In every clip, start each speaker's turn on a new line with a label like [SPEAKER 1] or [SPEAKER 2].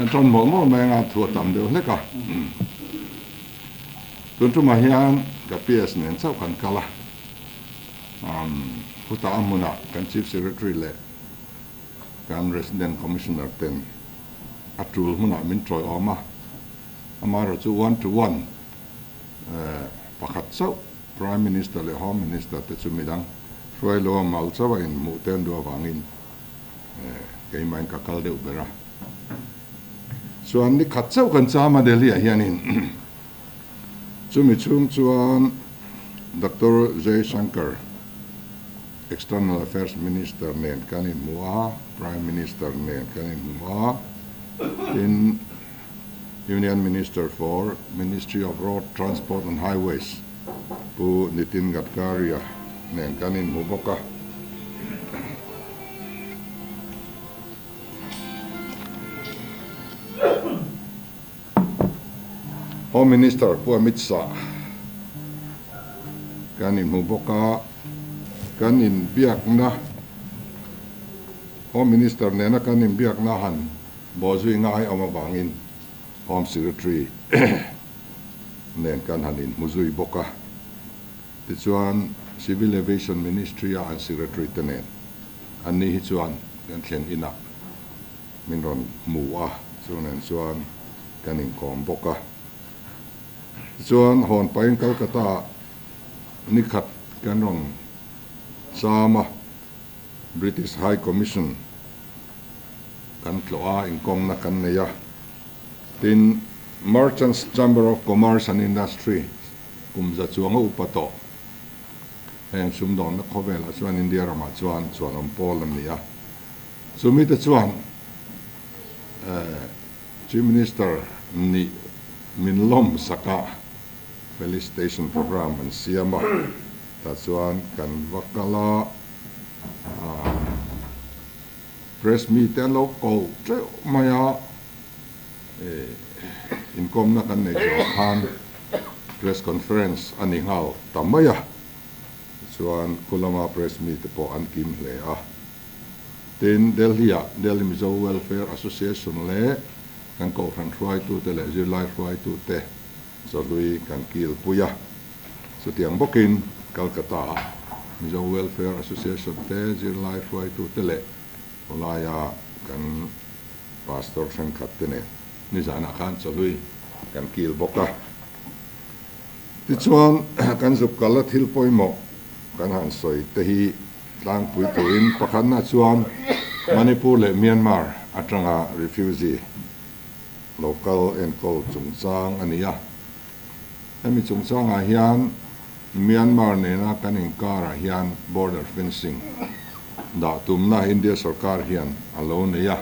[SPEAKER 1] Kan ṭawn mawlh mawlh mai anga thu a tam deuh hlek a. Tun ṭumah hian ka PS nen chauh kan kal a. Khutah a hmunah kan Chief Secretary leh kan Resident Commissioner ten a ṭul hmunah min ṭawiawm a. Amaherawhchu one to one pakhat chauh Prime Minister leh Home Minister te chu midang hruai lo a mal chauh a inhmuh te an duh avangin Keimahin ka kal deuh ber a. Chuan ni khat chauh kan cham a Delhi ah hianin chumi chhung chuan Doctor Jaishankar, External Affairs Minister nen kan inhmu a, Prime Minister nen kan inhmu a, tin Union Minister for Ministry of Road Transport and Highways Pu Nitin Gadkari-a nen kan inhmu bawk a. Home Minister Pu Amit Shah kan inhmu bawk a, kan inbiakna Home Minister nena kan inbiakna han bawhzui ngai awm avangin Home Secretary nen kan han inhmu zui bawk a. Tichuan, Civil Aviation Ministry-a an Secretary te nen anni hi chuan kan thlen inah min rawn hmu a, chu nen chuan kan inkawm bawk a. Tichuan, hawn pahin Calcutta-ah nikhat kan rawn cham a, British High Commission kan tlawh a, inkawmna kan nei a. Tin, Merchants Chamber of Commerce and Industry kum za chuanga upa tawh heng sumdawnna khawvelah chuan India ramah chuan chuanawm pawl an ni a. Chumi te chuan Chief Minister nih min lawm saka felicitation programme an siam a, tah chuan kan va kal a, Press mite an lo ko teuh mai a, inkawmna kan neih zawh khan press conference a ni nghal ta mai a, tichuan khu lama press mite pawh an kim hle a. Tin, Delhi-ah Delhi Mizo Welfare Association leh kan kohhran hruaitute leh zirlai hruaitute chawhlui kan kilpui a. Chutiang bawkin Calcutta-ah Mizo Welfare Association te zirlai hruaitute leh khawlaia kan Pastor thenkhat te nen nizanah khan chawhlui kan kil bawk a. Tichuan kan zuk kal a thil pawimawh kan han sawi te hi tlangpui turin pakhatna chuan Manipur leh Myanmar atanga refugee local enkawl chungchang a ni a. Hemi chungchangah hian Myanmar nena kan inkarah hian border fencing dah tumna India sorkar hian a lo nei a.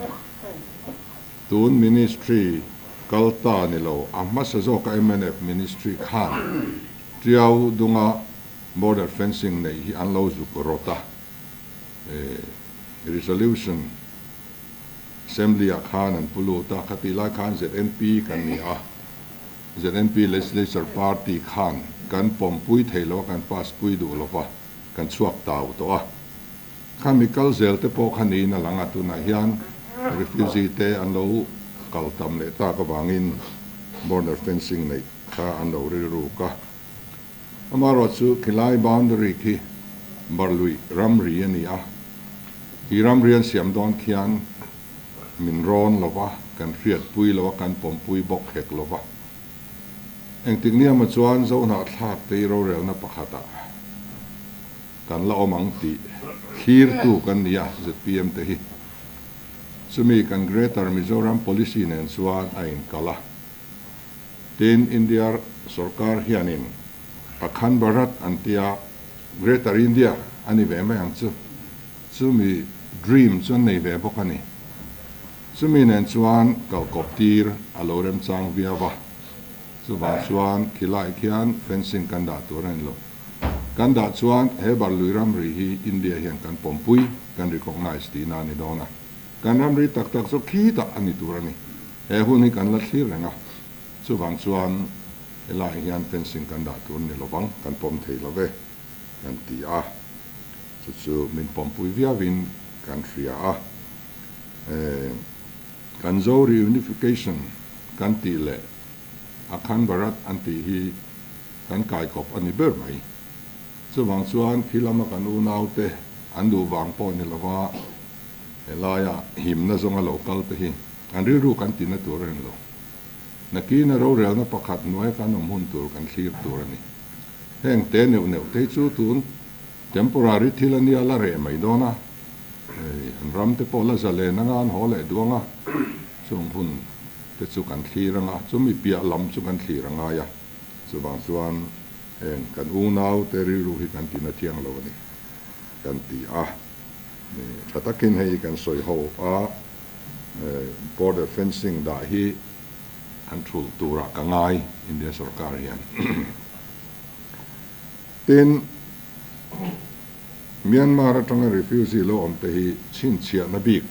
[SPEAKER 1] Tun ministry kal ta ni lo, a hmasa zawka mnf ministry khan Tiau dunga border fencing neih hi an lo zuk rawt a. Resolution Assembly-ah khan an pu lut a, khatih lai khan ZNP kan ni a. ZNP Legislature Party khan kan pawmpui thei lo a, kan pass pui duh lo va, kan chhuak tau tawh a. Khami kal zel te pawh kha niin a lang a, tunah hian refugee te an lo kal tam leh tak avangin border fencing neih kha an lo rilruk a. Amaherawhchu khilai boundary khi Barluih ramri a ni a, khi ramri an siam dawn khian Min rawn lo va, kan hriatpui lo a, kan pawmpui bawk hek lo va. Engtik niama chuan Zohnahthlak te i rorelna pakhatah kan la awm ang tih thlirtu kan ni a, zpm te hi. Chumi kan Greater Mizoram Policy nen chuan a inkal a. Tin, India sorkar hianin Akhand Bharat an tia Greater India a ni ve mai ang chu. Chumi dream chu an nei ve bawk a ni. Chumi nen chuan kalkawp tir a lo remchang viau va. Chuvang chuan khilai khian fencing kan dah tur a ni lo. Kan dah chuan he Barlui ramri hi India hian kan pawmpui, kan recognise tihna a ni dawn a. Kan ramri tak tak chu khitah a ni tur a ni. He hun hi kan la thlir reng a. Chuvang chuan helaiah hian fencing kan dah tur a ni lovang, kan pawm thei lo ve kan ti a. Chu chu min pawmpui viauin kan hria a. Kan Zo Reunification kan tih leh Akhand Bharat an tih hi kan kaikawp a ni ber mai. Chuvang chuan khi lama kan unaute an duh vang pawh ni lova helaia himna zawnga lo kal te hi an rilru kan tina tur a ni lo. Nakina rorelna pakhat hnuaia kan awm hun tur kan thlir tur a ni. Heng te neuh neuh te hi chu tun temporary thil a nia la reh mai dawn a, hei an ram te pawh la zalen anga an haw leh duang a, chung hun te chu kan thlir anga chumi piah lam chu kan thlir a ngai a, chuvang chuan heng kan unau te rilru hi kan tina thiang lo a ni kan ti a, tha takin hei kan sawi ho a, border fencing dah hi an thulh turah ka ngai India sorkar hian. Tin, Myanmar atanga refugee lo awm te hi chhinchhiahna bik,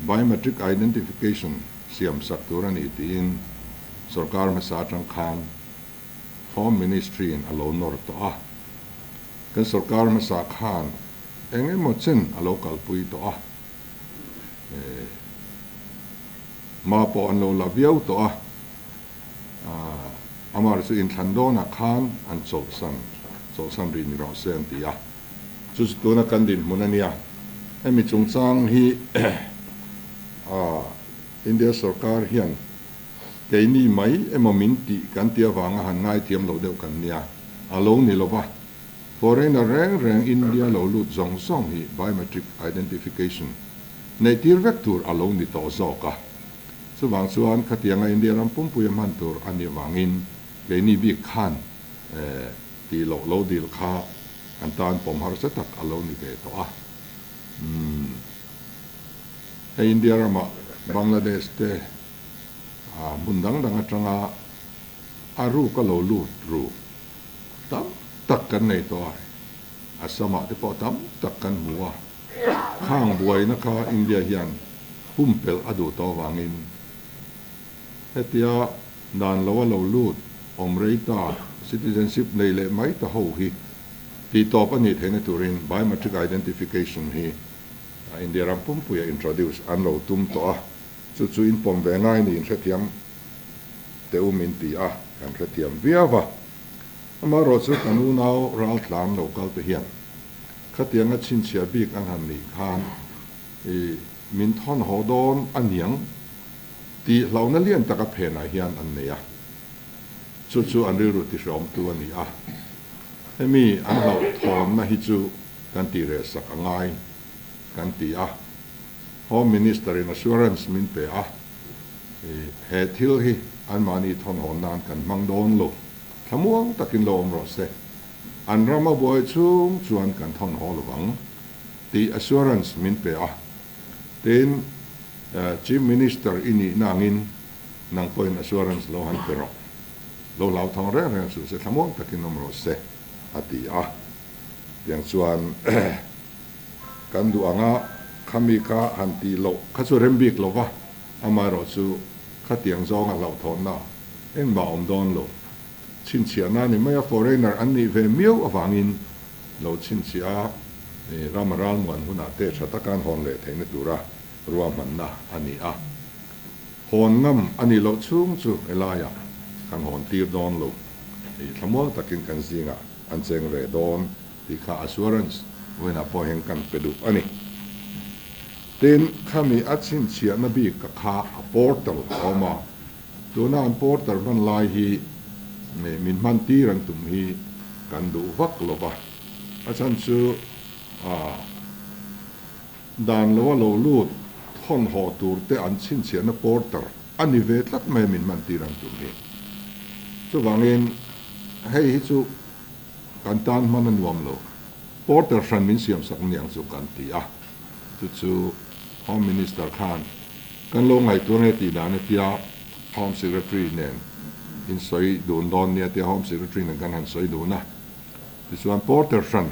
[SPEAKER 1] biometric identification, siam sak tur a ni tiin sorkar hmasa atang khan Home Ministry in a lo nawr tawh a. Kan sorkar hmasa khan eng emaw chen a lo kalpui tawh a. Hma pawh an lo la viau tawh a. Amar chu inthlan dawnah khan an chawlhsan, chawlhsan rih ni rawh se an ti a. Chu chu tuna kan dinhmun a nia. Hemi chungchang hi India sorkar hian keini mai emaw min tih kan ti avanga han ngaithiam lo deuh kan nia. A lo ni lova, foreigner reng reng India lo lut zawng zawng hi biometric identification neihtir vek tur a lo ni tawh zawk a. Chuvang chuan khatianga India ram pumpui a hman tur a nih avangin keini bik khan tih loh lo dil kha an tan pawm harsa tak a lo ni ve tawh a. Umm hei India ramah Bangladesh te hmun dang dang atanga a ruk a lo lut ru tam tak kan nei tawh a, Assam ah te pawh tam tak kan hmu a. Khang buaina kha India hian pumpelh a duh tawh avangin hetia dan lo a lo lut awm rei ta citizenship nei leh mai ta ho hi tih tawp a nih theihna turin biometric identification hi India ram pumpuia introduce an lo tum tawh a, chu chu in pawm ve ngai niin hrethiam teh u min ti a, kan hrethiam viau a. Amaherawhchu kan unau raltlan lo kal te hian Khatianga chhinchhiah bik an han nih khan i min thawn haw dawn a niang tih hlauhna lian taka phenah hian an nei a, chu chu an rilru tihreawmtu a ni a. Hemi an hlauhthawnna hi chu kan tih reh sak a ngai kan ti a, Home Minister in assurance min pe a, i he thil hi anmahni thawn hawn nan kan hmang dawn lo, thlamuang takin lo awm rawh se. An ram a buai chhung chuan kan thawn haw lo vang tih assurance min pe a. Tin, Chief Minister i nihna angin nang pawhin assurance lo han pe rawh. Lo hlauthawng reng reng suh se, thlamuang takin awm rawh se, a ti a. Tiang chuan kan duh anga khami kha han tih loh kha chu rem bik lo va, amaherawhchu khatiang zawnga hlauhthawnna engmah awm dawn lo. Chhinchhiahna ni mai a, foreigner an nih ve miau avangin lo chhinchhiah a, ram a ralmuan hunah te tha taka an hawn leh theihna tura ruahmanna a ni a. Hawn ngam a nih loh chhung chu helaiah kan hawn tir dawn lo, thlamuang takin kan zingah an cheng ve dawn tih kha assurance vawiinah pawh hian kan pe duh a ni. Tin, khami a chhinchhiahna bik ka kha a portal a awm a. Tuna an porter hman lai hi min hman tir an tum hi kan duh vak lo va, a chhan chu dan lo a lo lut thawn haw tur te an chhinchhiahna porter a ni ve tlat mai a min hman tir an tum hi. Chuvangin hei hi chu kan tan hman a nuam lo, porter hran min siam sak niang chu kan ti a, chu chu Home Minister khan Kan lo ngaihtuah nge tih dan atia Home Secretary nen in sawi dun dawn nia tia Home Secretary nen kan han sawi dun a. Tichuan Porter hran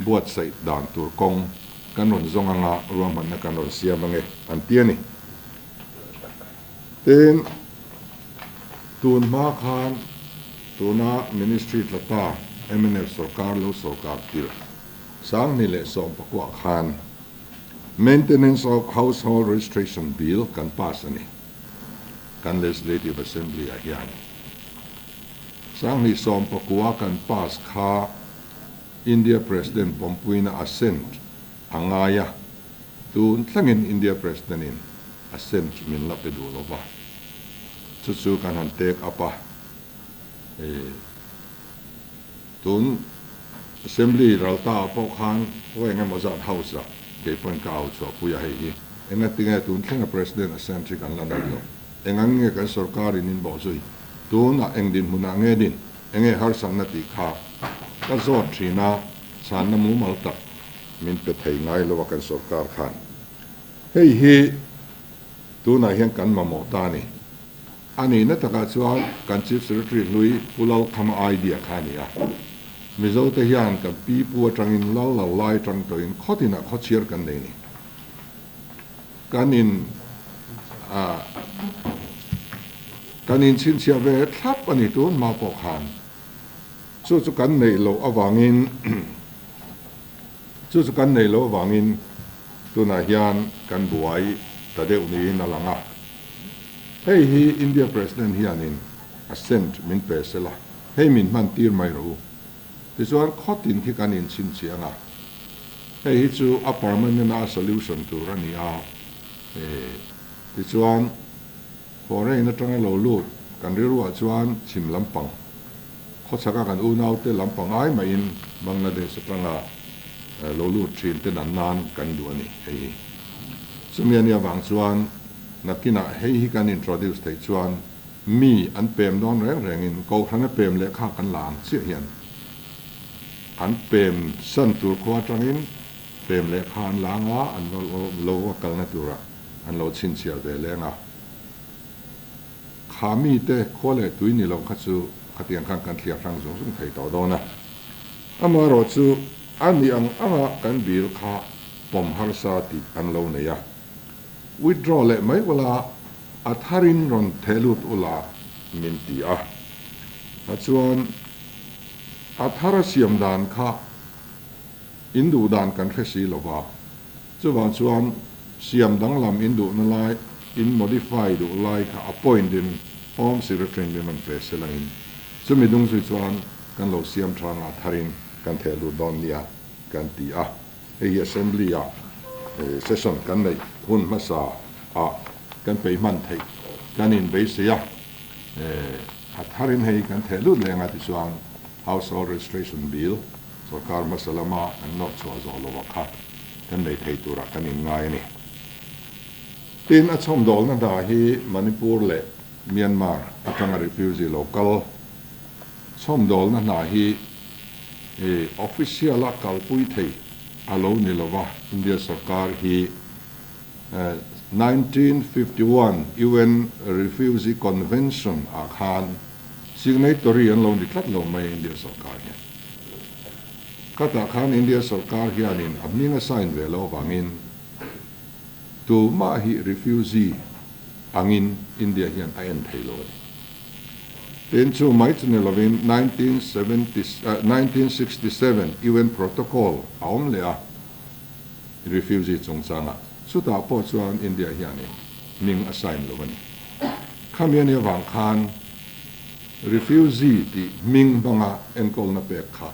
[SPEAKER 1] buatsaih dan tur kawng kan rawn zawng anga ruahmanna kan rawn siam ange an ti a ni. Tin, tun hma khan tuna Ministry tla ta mnf sorkar lo sorkar tirh 2019 khan. Maintenance of Household Registration Bill kan pass a ni. Kan Legislative Assembly ah hian 2019 kan pass kha India President pawmpuina assent a ngai a, tun thlengin India President in assent min la pe duh lo va, chu chu kan han take up a, tun Assembly ral ta ah pawh khan khaw eng emaw zat House ah kei pawhin ka au chhuah pui a, hei hi engatinge tun thlenga President assent hi kan la nei lo, eng ang nge kan sorkar in in bawh zui, tunah eng dinhmun ah nge din, enge harsatna tih kha ka zawt thin a, chhanna mumal tak min pe thei ngai lo a kan sorkar khan. Hei hi tunah hian kan mamawh ta a ni. A nihna takah chuan kan Chief Secretary hlui Pu Lalkhama idea kha a ni a. Mizote hian kan pi pu atangin lal lo lai tang tawhin khawtinah khawchhiar kan nei ni. Kan in a kan inchhinchhiah ve thlap a ni tun hma pawh khan. Chu chu kan neih loh avangin chu chu kan neih loh avangin tunah hian kan buai ta deuh niin a lang a. Hei hi India President hianin assent min pe sela, hei min hman tir mai rawh u. Tichuan khawtin khi kan inchhinchhiah ang a, hei hi chu a permanent a solution tur a ni a, tichuan foreign atanga lo lut kan rilruah chuan chhim lampang, khawchhaka kan unaute lampang ai mahin Bangladesh atanga lo lut thin te nan nan kan duh a ni hei hi. Chumi a nih avang chuan nakinah hei hi kan introduce theih chuan mi an pem dawn reng rengin Kohhrana pem lehkha kan la ang chiah hian an pem san tur khua atangin pem lehkha an la anga an lo va kalna turah an lo chhinchhiah ve leng a. Kha mite khua leh tui ni lo kha chu khatiang khan kan thliar hrang zung zung thei tawh dawn a. Amaherawhchu a nih ang anga kan bill kha pawm harsa tih an lo nei a. Withdraw leh mai ula a tharin rawn theh lut ula min ti a. A chuan a thar a siam dan kha in duh dan kan hre si lo va, chuvang chuan siam danglam in duhna lai, in modify duh lai kha a point in Home Secretary in min rawn pe se langin chumi dung zui chuan kan lo siam tha nga tharin kan theh lut dawn nia kan ti a. Hei hi Assembly ah session kan neih hun hmasa ah kan peih hman theih kan inbeisei a, a tharin hei kan theh lut leng a tichuan Household Registration Bill sorkar hmasa lama kan nawr chhuah zawh lo ah kha kan nei thei turah kan inngai a ni. Tin, a chhawmdawlna hna hi Manipur leh Myanmar atanga refugee lo kal chhawmdawlna hna hi Official a kalpui thei a lo ni lova, India sorkar hi 1951 UN Refugee Convention ah khan signatory an lo ni tlat lo mai India sorkar hian. Khatah khan India sorkar hianin a hming a sign ve loh avangin tumah hi refugee angin India hian a en thei lo a ni. Tin, chu mai chu ni lovin 1967 UN Protocol a awm leh a, refugee chungchangah. Chutah pawh chuan India hianin hming a sign lo a ni. Khami a nih avang khan refugee tih hming hmanga enkawlna pek kha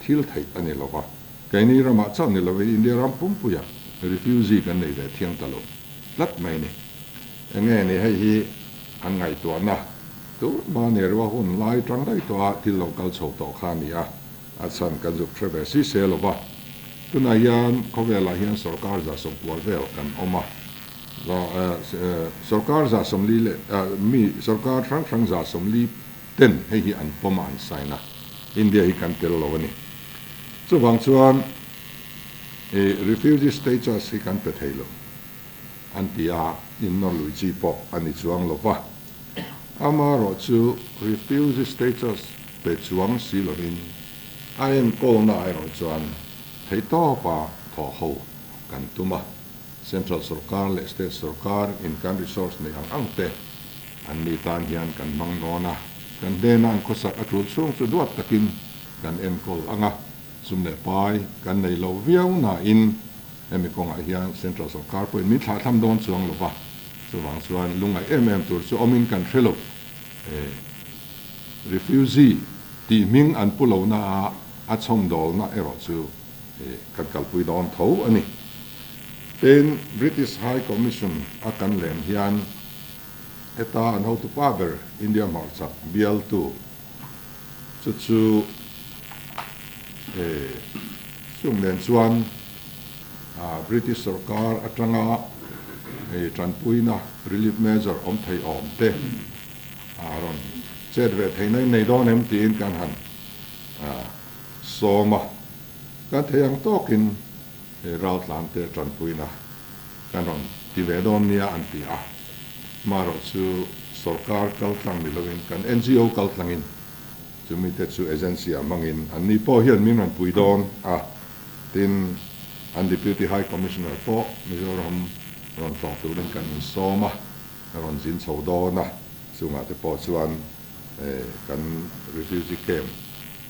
[SPEAKER 1] thil theih a ni lo va. Keini ramah chauh ni lovin India ram pumpuiah refugee kan nei ve thiang ta lo tlat mai a ni. Enge ni hei hi an ngaihtuahna tur mahni rua hun lai tang daih tawh a thil lo kal chho tawh kha a ni a, a chhan kan zuk hre ve si se lo va. Tunah hian khawvelah hian sorkar 190 vel kan awm a, sorkar 40 leh mi sorkar hrang hrang 40 ten hei hi an pawm a an sign a, India hi kan tel lo a ni. Chuvang chuan refugee status hi kan pe thei lo. An ti a, innawr lui chi pawh a ni chuang lo va. Amaherawh chu refugee status pe chuang si lovin a enkawlna erawh chuan theihtawpa thawh ho kan tum a. Central sorkar leh state sorkar in kan resource neih ang ang te an ni tan hian kan hmang dawn a, kan hnena an khawsak a tul chhung chu duat takin kan enkawl ang a, sum leh pai kan nei lo viau nain. Hemi kawngah hian Central sawrkar pawhin min thlahthlam dawn chuang lo va, chuvang chuan lungngaih em em tur chu awmin kan hre lo. Refugee tih hming an pu lohna a a chhawmdawlna erawh chu kan kalpui dawn tho a ni. Tin, British High Commission a kan len hian heta an hotupa ber India hmarchhak bialtu chu chu chung nen chuan British sorkar atanga tanpuina relief measure awm thei awm te rawn chet ve theihna in nei dawn em tiin kan han sawm a. Kan thei ang tawkin raltlan te tanpuina kan rawn ti ve dawn nia an ti a. Marawh chu sorkar kaltlang ni loin kan NGO kaltlangin chumi te chu agency ah hmangin an ni pawh hian min rawn pui dawn a. Tin, an Deputy High Commissioner pawh Mizoram rawn tlawh turin kan insawm a, a rawn zin chho dawn a, chungah te pawh chuan kan refugee camp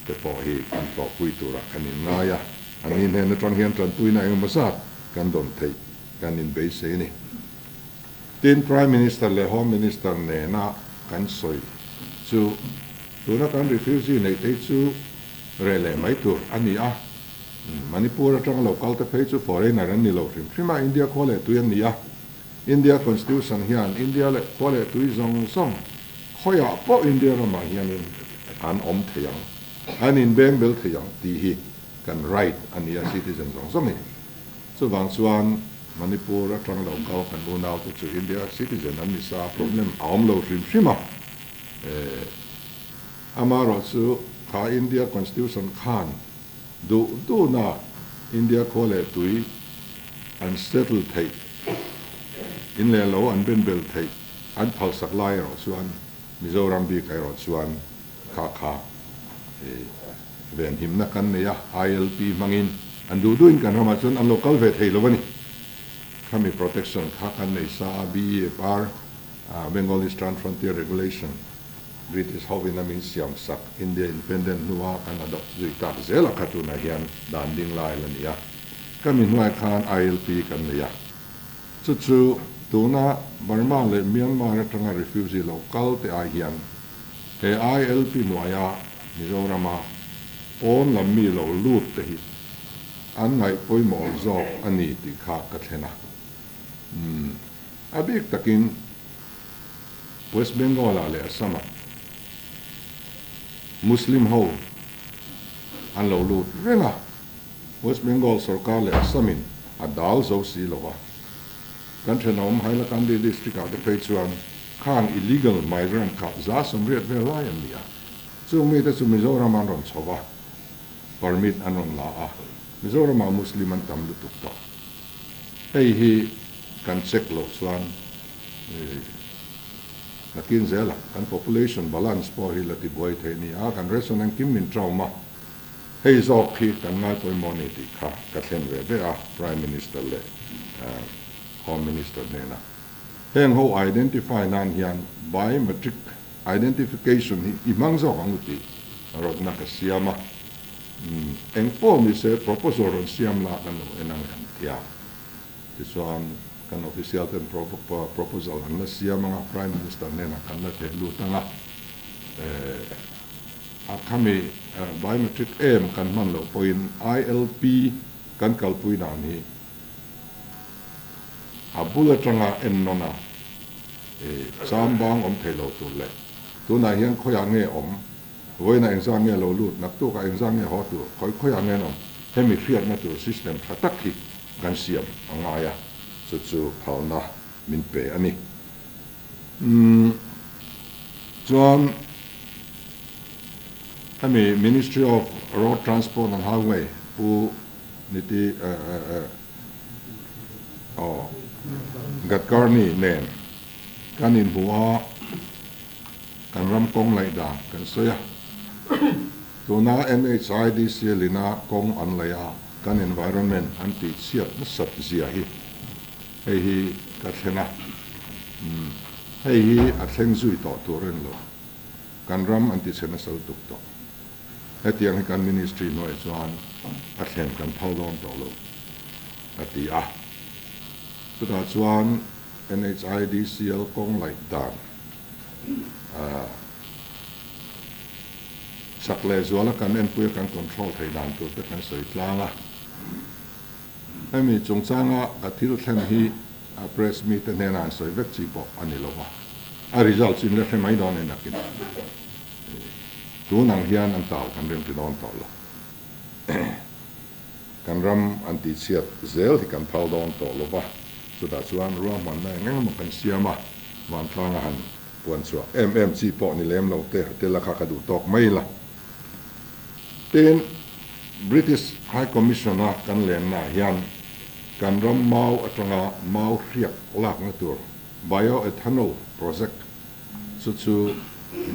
[SPEAKER 1] te pawh hi kan tlawhpui turah kan inngai a, anni hnen atang hian tanpuina engemaw zat kan dawn theih kan inbeisei a ni. Tin, Prime Minister leh Home Minister nena kan sawi chu tuna kan refugee neih te hi chu reh leh mai tur a ni a, Manipur atanga lo kal te phei chu foreigner an ni lo hrim hrim a, India khua leh tui an ni a, India Constitution hian India leh khua leh tui zawng zawng khawiah pawh India ramah hianin an awm thei ang, an inbeng bel thei ang tih hi kan right a ni a citizen zawng zawngin. Chuvang chuan Manipur atang lo kal kan unaute chu India citizen an ni sa, problem a awm lo hrim hrim a. Amaherawhchu kha India Constitution khan duh duhna India khua leh tui an settle theih, in leh lo an benbel theih an phalsak lai erawh chuan Mizoram bik erawh chuan kha kha venhimna kan nei a, ILP hmangin an duh duhin kan ramah chuan an lo kal ve thei lo a ni. Khami protection kha kan nei sa a, BEFR, Bengal Eastern Frontier Regulation, British hovin a min siam sak India Independent hnua kan adopt zui tak zel a kha tunah hian dan ding lai la ni a. Ka mi hnuai khan ILP kan nei a. Chu chu tuna Burma leh Myanmar atanga refugee lo kal te ai hian he ILP hnuaia Mizorama pawn lam mi lo lut te hi an ngaih pawimawh zawk a ni tih kha ka thlen a. Umm a bik takin West Bengal ah leh Assam ah Muslim ho an lo lut reng a, West Bengal sorkar leh Assam in a dal zo si lo a. Kan thenawm Hailakandi district ah te phei chuan khang illegal migrant kha 180 vel lai an ni a, chung mite chu Mizoram an rawn chho va, permit an rawn la a, Mizoram ah Muslim an tam lutuk tawh. Hei hi kan check loh chuan Nakin zela kan population balance pawh hi la tibuai thei a ni a, kan ration engkim min traum a, hei zawk hi kan ngai pawimawh a ni tih kha ka thlen ve ve a Prime Minister leh Home Minister hnena. Heng ho identify nan hian biometric identification hi i hmang zawk ang u tih rawtna ka siam a, eng pawh ni se proposal rawn siam la kan lo en ang em tia. Tichuan, kan official ten proposal an la siam ang a, Prime Minister hnenah kan la theh lut ang a, a khami biometric em kan hman loh pawhin ILP kan kalpui dan hi a bul atanga en nawn a, chambang awm thei lo tur leh tunah hian khawiah nge awm, vawiinah engzah nge lo lut, naktukah engzah nge haw tur, khawi khawiah nge an awm, hemi hriatna tur system tha tak hi kan siam a ngai a, chu chu phalna min pe a ni. Umm chuan hemi Ministry of Road Transport and Highway Pu Niti aw Gadkarni nen kan inhmu a, kan ram kawng laih dan kan sawi a. Tuna NHIDC lina kawng an laih a, kan environment an tih chhiat nasat zia hi hei hi ka thleng a, hei hi a thleng zui tawh tur a ni lo, kan ram an ti chhe nasa lutuk tawh. Hetiang hi kan ministry hnuaiah chuan a thlen kan phal dawn tawh lo. a ti a. Chutah chuan NHIDCL kawng laih dan chak leh zuala kan enpuia kan control theih dan tur te kan sawi tlang a. Hemi chungchanga ka thil thlen hi a press mite hnena an sawi vek chi pawh a ni lo va, a result chu in la hre mai dawn e nakin tun ang hian an tau kan rem ti dawn tawh lo. Kan ram an tihchhiat zel hi kan phal dawn tawh lo va, chutah chuan ruahmanna eng eng emaw kan siam a, vantlanga han puan chhuah em em chi pawh ni lem lo te a tel a kha ka duh tawk mai la. Tin, British High Commission-a kan lennaah hian kan ram mau atanga mau hriak lakna tur bioethanol project chu chu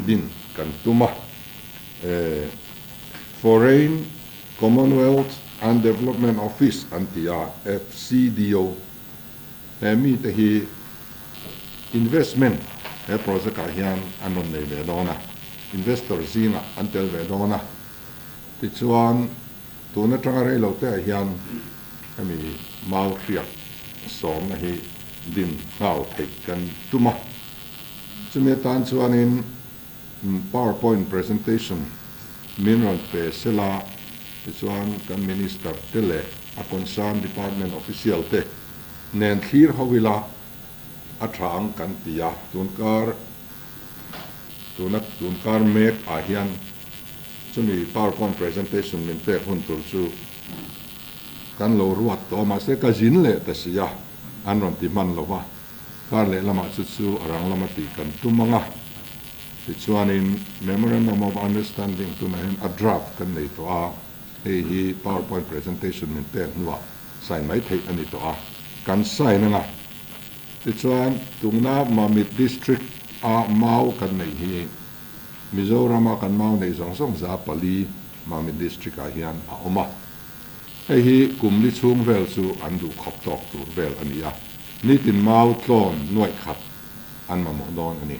[SPEAKER 1] din kan tum a. Foreign Commonwealth and Development Office an ti a, FCDO, he mite hi investment he project ah hian an rawn nei ve dawn a, investor zingah an tel ve dawn a. Tichuan, tun atanga rei lo te ah hian hemi mau hriak sawmna hi din nghal theih kan tum a. Chumi atan chuanin PowerPoint presentation min rawn pe sela, tichuan kan Minister te leh a concern department official te nen thlir ho ila a tha ang kan ti a. Tunkar tuna tunkar mek ah hian chumi PowerPoint presentation min pek hun tur chu kan lo ruat tawh a, mahse ka zin leh ta si a, an rawn ti hman lo va, kar leh lamah chu chu a rang lama tih kan tum ang a. Tichuanin Memorandum of Understanding tunah hian a draft kan nei tawh a, hei hi PowerPoint presentation min pek hnuah sign mai theih a ni tawh a, kan sign ang a. Tichuan tuna Mamit District a mau kan neih hi Mizorama kan mau neih zawng zawng 400 Mamit District ah hian a awm a. Hei hi kum li chhung vel chu an duh khawp tawk tur vel a ni a, nitin mau tlawn nuaih khat an mamawh dawn a ni.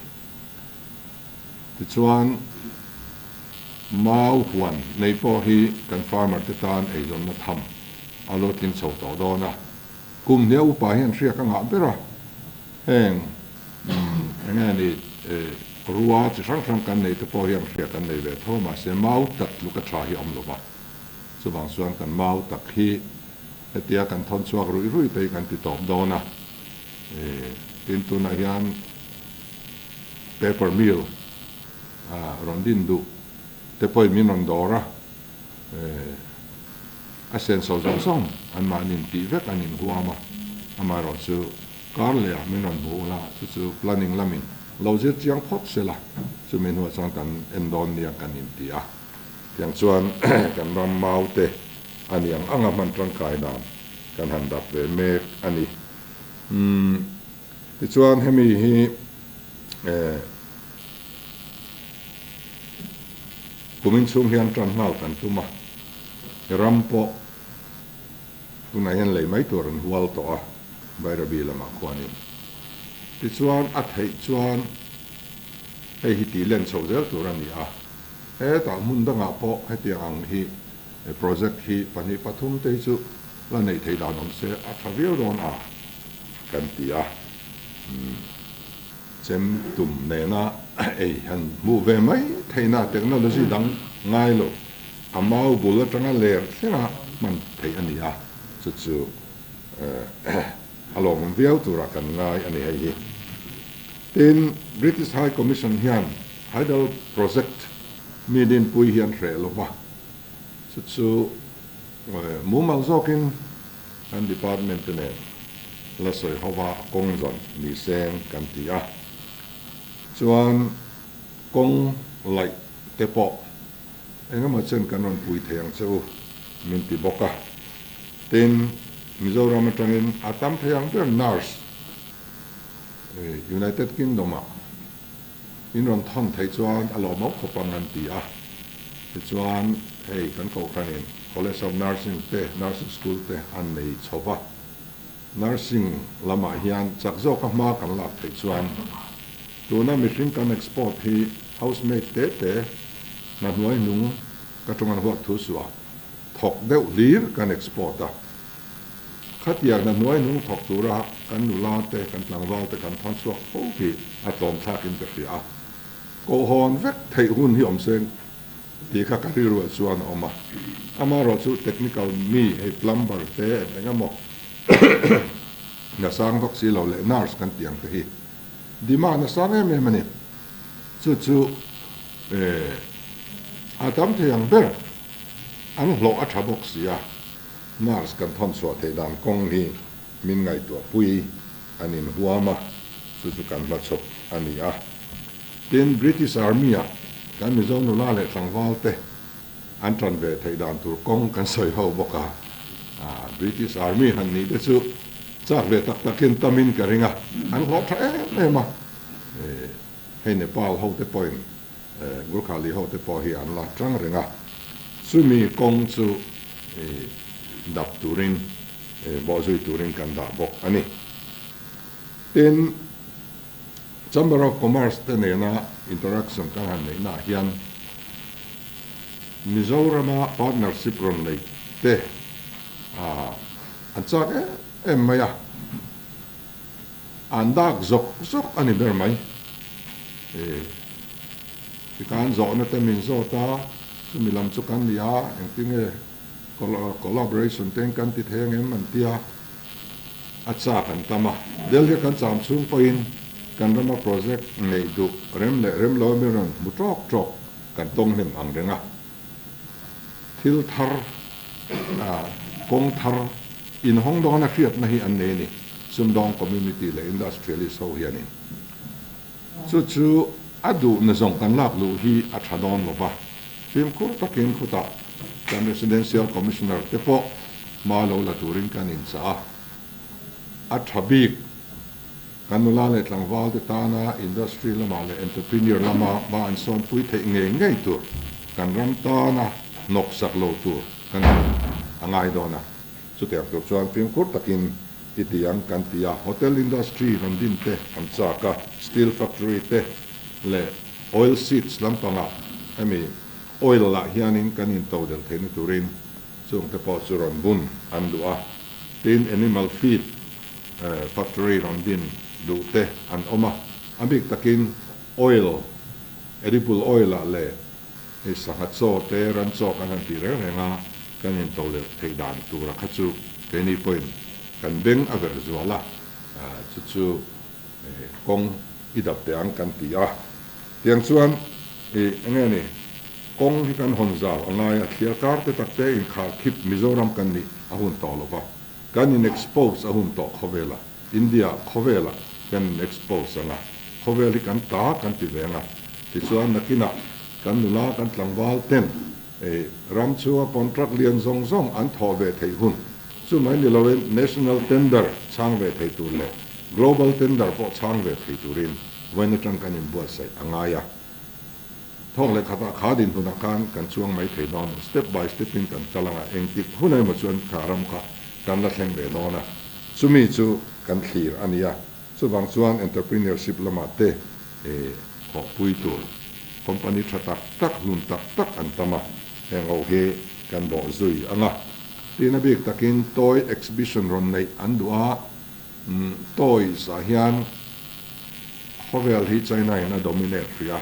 [SPEAKER 1] Tichuan, mau huan nei pawh hi kan farmer te tan eizawnna tham a lo tling chho tawh dawn a. Kum hnia upa hian hriak a ngah ber a, heng eng nge ni rua chi hrang hrang kan nei te pawh hian hriak an nei ve tho mahse mau tak tluk a tha hi a awm lo va. Chuvang chuan kan mau tak hi hetia kan thawn chhuak ruih ruih te hi kan ti tawp dawn a. Tin tunah hian paper mill rawn din duh te pawhin min rawn dawr a, a senso zawng zawng anmahni intih vek an inhuam a, amaherawhchu kar lehah min rawn hmu ula chu chu planning lamin lo zir chiang phawt sela chumi hnuah chuan kan en dawn nia kan inti a, tiang chuan kan ram mau te a ni ang anga hman tangkai dan kan han dap ve mek a ni. Umm tichuan hemi hi eh kumin chhung hian tan nghal kan tum a, ram pawh tunah hian lei mai tur an hual tawh a Bairabi lamah khuanin. Tichuan a theih chuan hei hi tih len chhoh zel tur a ni a, hetah hmun dangah pawh hetiang ang hi project hi pahnih pathum te hi chu la neih theih dan awm se a tha viau dawn a kan ti a, chem tum nena ei han hmuh ve mai theihna technology dang ngai lo a mau bul atanga ler thlenga hman theih a ni a, chu chu a lawmawm viau tura kan ngai a ni hei hi. Tin, British High Commission hian Hydel Project mi dinpui hi an hreh lo va, chu chu Mumal zawkin kan department te nen la sawi hova kawng zawn ni seng kan ti a, chuan kawng laih te pawh engemaw chen kan rawn pui thei ang che u min ti bawk a. Tin, Mizoram atangin a tam thei ang ber nurse United Kingdom ah in rawn thawn theih chuan a lawmawm khawp ang an ti a. Tichuan hei kan kohhranin College of Nursing te, Nursing School te an nei chho va. Nursing lamah hian chak zawka hma kan lak theih chuan tuna mihring kan export hi housemaid te te hna hnuai hnung ka tawng an huat thu suah thawk deuh hlir kan export a. Khatiang hna hnuai hnung thawk tura kan nula te, kan tlangval te kan thawn chhuak fo hi a tlawm thlakin ka hria a. Kohhawn vek theih hun hi awm seng tih kha ka rilruah chuan a awm a. Amaherawhchu technical mi hei plumber te eng emaw hna sang vak si lo leh nurse kan tih ang te hi demand a sang em em a ni. Chu chu a tam thei ang ber an hlawh a tha bawk si a. Nurse kan thawn chhuah theih dan kawng hi min ngaihtuah pui an inhuam a, chu chu kan hmachhawp a ni a. Tin, British Army ah kan Mizo nula leh tlangval te an tan ve theih dan tur kawng kan sawi ho bawk a. British Army han nih te chu chak ve tak takin tamin ka ring a, an hlawh tha em em a. Hei Nepal ho te pawhin Gurkhali ho te pawh hi an la tang reng a, chumi kawng chu dap turin, bawhzui turin kan dah bawk a ni. Tin, Chamber of Commerce te nena interaction kan han neih naah hian Mizorama partnership rawn neih te an chak em em mai a. An dak zawk zawk a ni ber mai. E, tikhan zawhna te min zawt a, chumi lam chu kan ni a, engtinge collaboration te kan ti thei angem an ti a, a chak an tam a. Delhi kan cham chhung pawhin kan rama project neih duh rem leh rem lo emaw rawn hmu tawk tawk kan tawng hnem ang reng a. Thil thar, kawng thar inhawng dawna hriatna hi an nei a ni, sumdawng community leh industrialist ho hianin. Chu chu a duhna zawng kan lak luh hi a tha dawn lo va, fimkhur takin khutah kan Residential Commissioner te pawh hma lo la turin kan inchah a, a tha bik. Kan nula leh tlangval te tana industry lamah leh entrepreneur lama hma an sawnpui theih ngei ngei tur, kan ram tana hnawk sak lo tur kan hun a ngai dawn a. Chutiang tur chuan fimkhur takin i ti ang kan ti a, hotel industry rawn din te an chak a, steel factory te leh oil seeds lampangah hemi oil lah hianin kan intodelh theihna turin chungte pawh chu rawn bun an duh a, tin animal feed Factory rawn din duh te an awm a, a bik takin oil, edible oil ah leh hei sangha chaw te, ran chaw kan han tih reng reng a, kan into leh theih dan tura kha chu keini pawhin kan beng a verh zual a, chu chu kawng i dap teh ang kan ti a. Tiang chuan ih enge ni, kawng hi kan hawn zau a ngai a, thliar kar te tak te inkharkhip Mizoram kan nih a hun tawh lo va. Kan in expose a hun tawh khawvela, India khawvela kan in expose ang a, khawvel hi kan ta kan ti ve ang a, tichuan nakinah kan nula kan tlangval ten ram chhunga contract lian zawng zawng an thawh ve theih hun, chu mai ni loin national tender chhang ve thei tur leh global tender pawh chhang ve thei turin vawiin atang kan inbuatsaih a ngai a. Thawk leh khatah kha dinhmunah khan kan chuang mai thei dawn lo, step by step in kan kal anga engtik hun emaw chuan kha ram kha kan la thleng ve dawn a, chumi chu kan thlir a nia. Chuvang chuan entrepreneurship lamah te thawhpui tur company tha tak tak, hlun tak tak an tam a, heng ho hi kan bawh zui anga. Tin a bik takin toy exhibition rawn neih an duh a, Toys ah hian khawvel hi China in a dominate hrih a,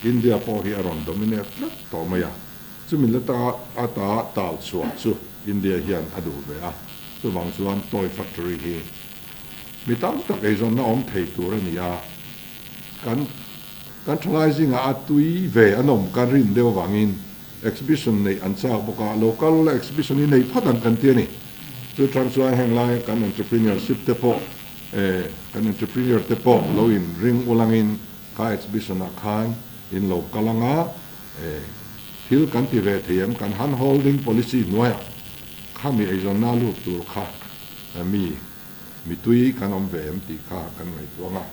[SPEAKER 1] India pawh hi a rawn dominate tlat tawh mai a, chumi leta ata tal chhuah chu India hian a duh ve a, chuvang chuan toy factory hi mi tam tak eizawnna awm thei tur a ni a, kan kan thalai zingah a tui ve an awm kan rin deuh avangin Exhibition neih an chak bawk a, local exhibition hi nei phawt ang kan ti a ni. Chu chang chuan heng lai kan entrepreneurship te pawh eh kan entrepreneur te pawh lo in ring ulangin kha exhibition ah khan in lo kal anga eh thil kan ti ve thei em kan hand holding policy hnuaiah khami eizawnna lut tur kha mi mitui kan awm ve em tih kha kan ngaihtuah anga.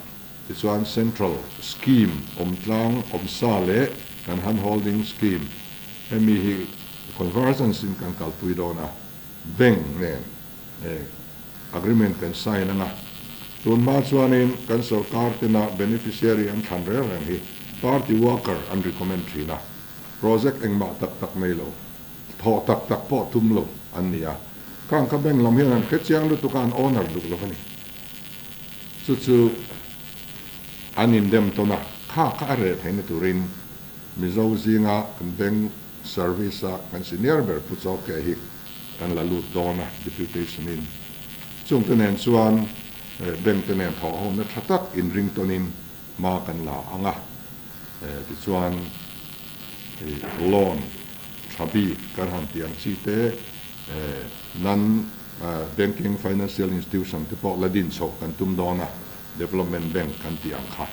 [SPEAKER 1] Tichuan Central Scheme awm tlang awm sa leh kan hand holding scheme hemi hi convergence in kan kalpui dawn a, bank nen agreement kan sign anga tun hma chuanin kan sorkar tena beneficiary an thlan reng reng hi party worker an recommend thin a, project engmah tak tak nei lo, thawh tak tak pawh tum lo an ni a. Khang kha bank lam hian an hre chiang lutuk a, an owner duh lo a ni. Chu chu an indem tawn a, kha kha a reh theihna turin Mizo zinga kan bank service a kan senior ber Pu Chawke hi kan la lut dawn a deputation in. Chungte nen chuan bank te nen thawhhawmna tha tak inring tawnin hma kan la ang a, tichuan loan tha bik kan han tih ang chi te non banking financial institution te pawh la din chhoh kan tum dawn a, development bank kan tih ang kha.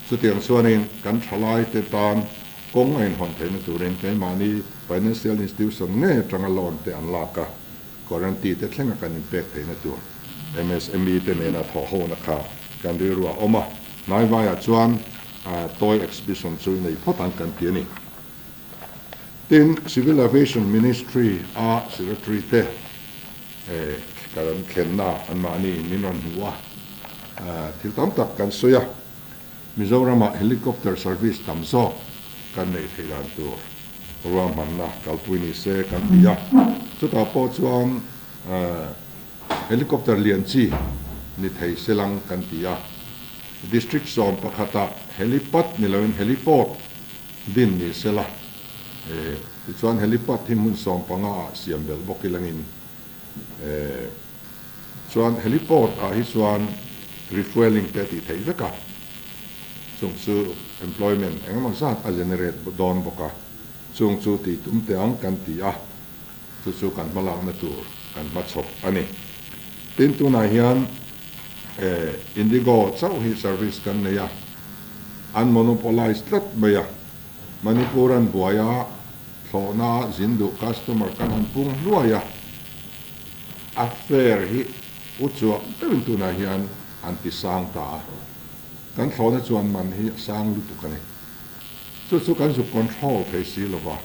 [SPEAKER 1] Chutiang chuanin kan thalai te tan kawng a inhawn theihna turin keimahni financial institution ngei atanga loan te an lak a, guarantee te thlenga kan inpek theihna tur MSME te nena thawhhona kha kan rilru a awm a, hnaivaiah chuan toy exhibition chu nei phawt ang kan ti a ni. Tin, Civil Aviation Ministry a Secretary te kan thlenna anmahni min rawn hmu a, thil tam tak kan sawi a, Mizoramah helicopter service tam zawk kan neih theih dan tur ruahmanna kalpui ni se kan ti a, chutah pawh chuan helicopter lian chi ni thei se lang kan ti a, District 11ah helipad ni loin heliport din ni se la, tichuan helipad hi hmun 15 ah siam belh bawk ilangin chuan heliport ah hi chuan refuelling te a tih theih vek a, chung chu employment engemaw zat a generate dawn bawk a, chung chu tih tum teh ang kan ti a, chu chu kan hmalakna tur kan hmachhawp a ni. Tin, tunah hian Indigo chauh hi service kan nei a, an monopolize tlat mai a, Manipur an buai a, thlawhna zin duh customer kan han pung hluai a, a fare hi u chuak deuhin tunah hian an ti sang ta a, kan thlawhna chuan man hi a sang lutuk a ni. Chu chu kan zuk control thei si lo va,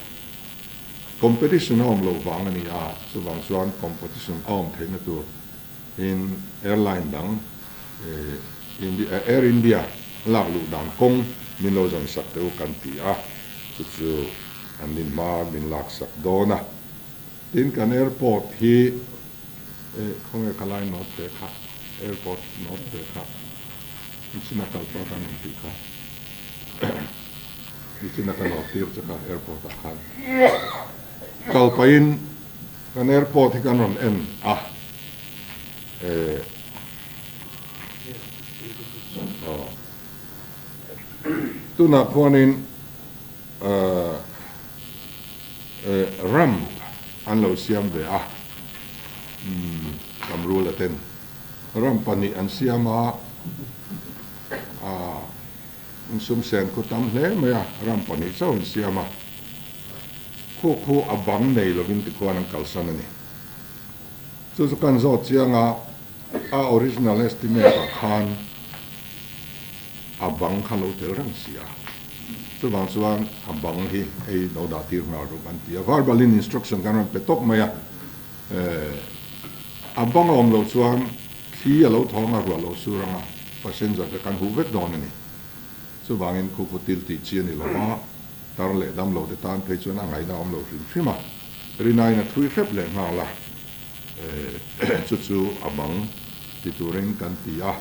[SPEAKER 1] competition a awm loh vang a ni a, chuvang chuan competition a awm theihna tur in airline dang Air India lak luh dan kawng min lo zawn sak teh u kan ti a, chu chu an nin hma min lak sak dawn a. Tin kan airport hi khawnge ka lai note te kha airport note te kha nichina kal pah kan rawn tih kha nichina ka note tir che kha airport ah khan kal pahin kan airport hi kan rawn en a tunah khuanin ramp an lo siam ve a, Kamrula ten ramp pahnih an siam a, insum sen khu tam hle mai a, ramp pahnih chauh an siam a, khu khu a bang nei lovin tikhuan an kalsan a ni. Chu chu kan zawt chiang a, a original estimate ah khan a bang kha lo tel reng si a. Chuvang chuan a bang hi hei lo dah tir nghal rawh kan ti a, verbal in instruction kan rawn pe tawp mai a, a bang a awm loh chuan thli a lo thawng a, ruah lo sur ang a, passenger te kan huh vek dawn a ni. Chuvangin khu khu til tih chi a ni lo va, tar leh dam lo te tan phei chuan a ngaihna a awm lo hrim hrim a, rinain a thui hrep leh nghal a, chu chu a bang ti turin kan ti a.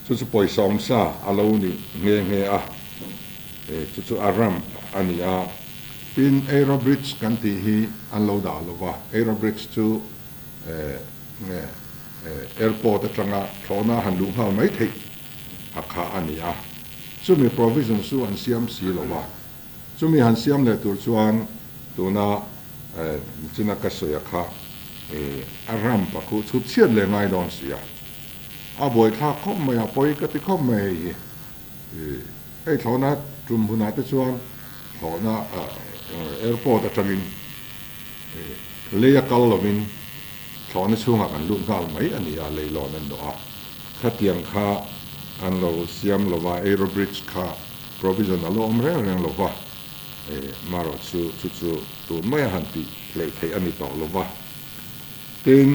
[SPEAKER 1] Chu chu pawisa awmsa a lo ni nghe nghe a, chu chu a ramp a ni a. Tin, aerobridge kan tih hi an lo dah lo va, aerobridge chu nge airport atanga thlawhna han luh nghal mai theih a kha a ni a. Chumi provision chu an siam si lo va, chumi han siam leh tur chuan tuna china ka sawi a kha a ramp a khuh chhut chhiat leh ngai dawn si a. A buaithlak khawp mai a, pawi ka ti khawp mai hei hi. Hei thlawhna tum hunah te chuan thlawhna airport atangin lei a kal lovin thlawhna chhungah kan lut nghal mai a ni a, leilawn an dawh a. Khatiang kha an lo siam lo va, aerobridge kha provision a lo awm reng reng lo va, marawh chu chu chu tun maia han tih hleih theih a ni tawh lo va. Tin.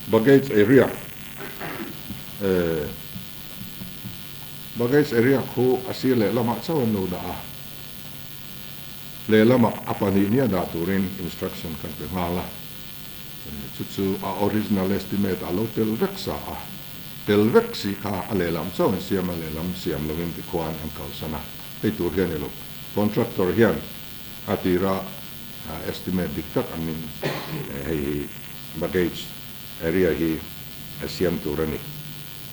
[SPEAKER 1] Baggage area Baggage area khu a sir leh lamah chauh an lo dah a. Lehlamah a pahnih nia dah turin instruction kan pe nghal a, chu chu a original estimate a lo tel vek sa a, tel vek si kha a lehlam chauh an siam a, lehlam siam lovin tikhuan an kalsan a, hei tur hian ilo contractor hian a tira estimate dik tak angin hei hi baggage area hi a siam tur a ni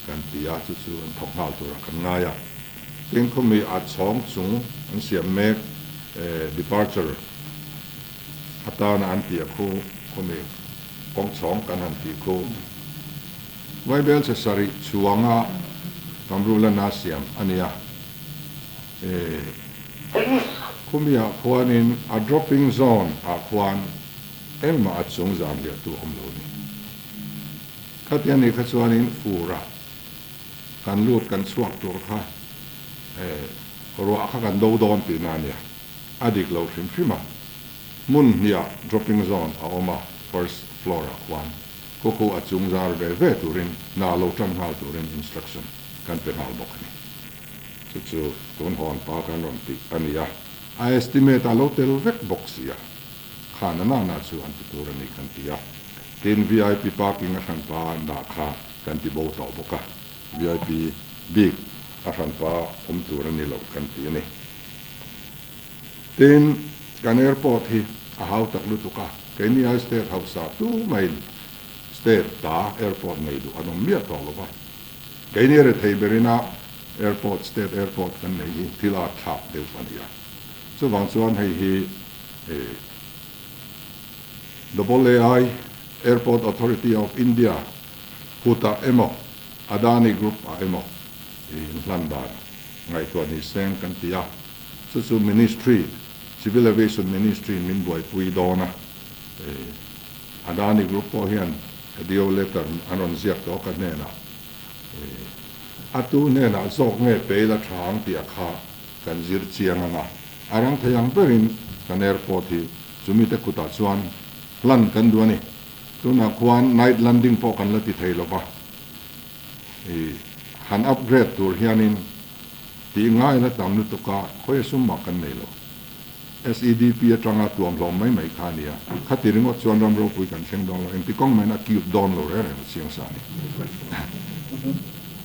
[SPEAKER 1] kan ti a, chu chu an thawk nghal turah kan ngai a. Tin khawmi a chhawng chung an siam mek departure atana an tih a khu khawmi kawng chhawng kan han tih khu Vaibel chhe sarih chhuanga Kamrulana siam a nia. Khawmi-ah khuanin a dropping zone ah khuan engmah a chung zan liahtu awm lo ni. Khati a nih kha chuanin fur a. Kan lut kan chhuak tur kha ruah kha kan do dawn tihna a nia. A dik lo hrim hrim a. Hmun hniah dropping zone a awm a, first floor ah khuan khukhu a chung zar ve ve turin hna lo tan nghal turin instruction kan pe nghal bawk a ni. Chu chu tun hawn pa kan rawn tih a ni a. A estimate a lo tel vek bawk si a. Khan a nana chu an ti tur a ni kan ti a. Tin VIP parking a hran pa an dah kha kan ti bo tawh bawk a, VIP bik a hran pa awm tur a ni lo kan ti a ni. Tin, kan airport hi a hau tak lutuk a, keini ai state hausa tu maiin state ta airport nei duh an awm miah tawh lo va. Keini rethei berina airport, state airport kan nei hi thil a thlak deuh a ni a. Chuvang chuan hei hi AAI, Airport Authority of India, kutah emaw, Adani Group ah emaw inhlan dan ngaihtuah ni seng kan ti a. Chu chu Ministry, Civil Aviation Ministry in min buaipui dawn a. Adani Group pawh hian DO letter an rawn ziak tawh ka hnenah. A tu hnenah zawk nge pe ila tha ang tih a kha kan zir chiang ang a. A rang thei ang berin kan airport hi chumite kutah chuan hlan kan duh a ni. Tunah khuan night landing pawh kan la ti thei lova, i han upgrade tur hianin tih ngai la tam lutuk a, khawi a sum mah kan nei lo. SEDP atanga tuam hlawm mai mai kha a nia. Khati ringawt chuan ram ropui kan thleng dawn lo, engti kawng mahin a cute dawn lo reng reng a chiang sa a ni.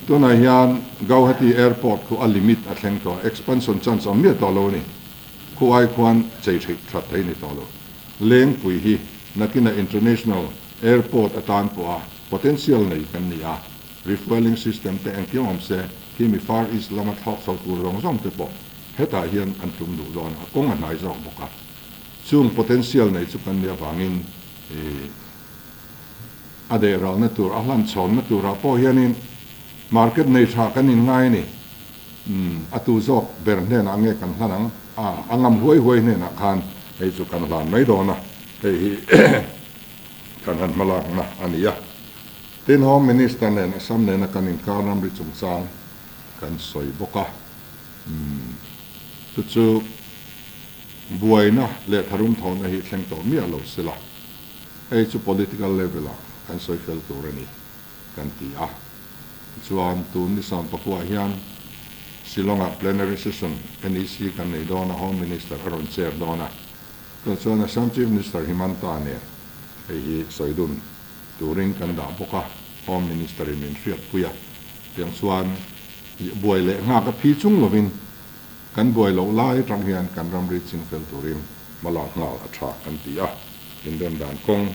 [SPEAKER 1] Tunah hian Gauhati Airport khu a limit a thleng tawh a, expansion chance awm miah tawh lo a ni. Khu ai khuan chei theih that thei ni tawh lo. Lengpui hi nakina International Airport atan pawh a potential nei kan ni a, refuelling system te engkim awm se khi mi Far East lama thlawk chho tur zawng zawng te pawh hetah hian an tum duh dawn a, kawng a hnai zawk bawk a. Chung potential nei chu kan nih avangin ih. A deh ralna tur, a hlan chhawnna turah pawh hianin market nei tha kan inngai a ni. Umm, a tu zawk ber hnenah nge kan hlan ang? A, a ngam huai huai hnenah khan hei chu kan hlan mai dawn a, hei hi kan han hmalakna a ni a. Tin, Home Minister nen Assam nena kan inkar ramri chungchang kan sawi bawk a. Umm, chu chu buaina leh tharum thawhna hi thleng tawh miah lo sela. Hei chu political level ah kan sawi fel tur a ni kan ti a. Tichuan tun ni Sampakua hian Shillong ah plenary session NEC kan nei dawn a, Home Minister a rawn chair dawn a. Tunah chuan Assam Chief Minister Himanta nen hei hi sawi dun turin kan dah bawk a, Home Minister in min hriatpui a. Tiang chuan buai leh nghak a phi chung lovin kan buai loh lai atang hian kan ramri ching fel turin hma lak nghal a tha kan ti a, inrem dan kawng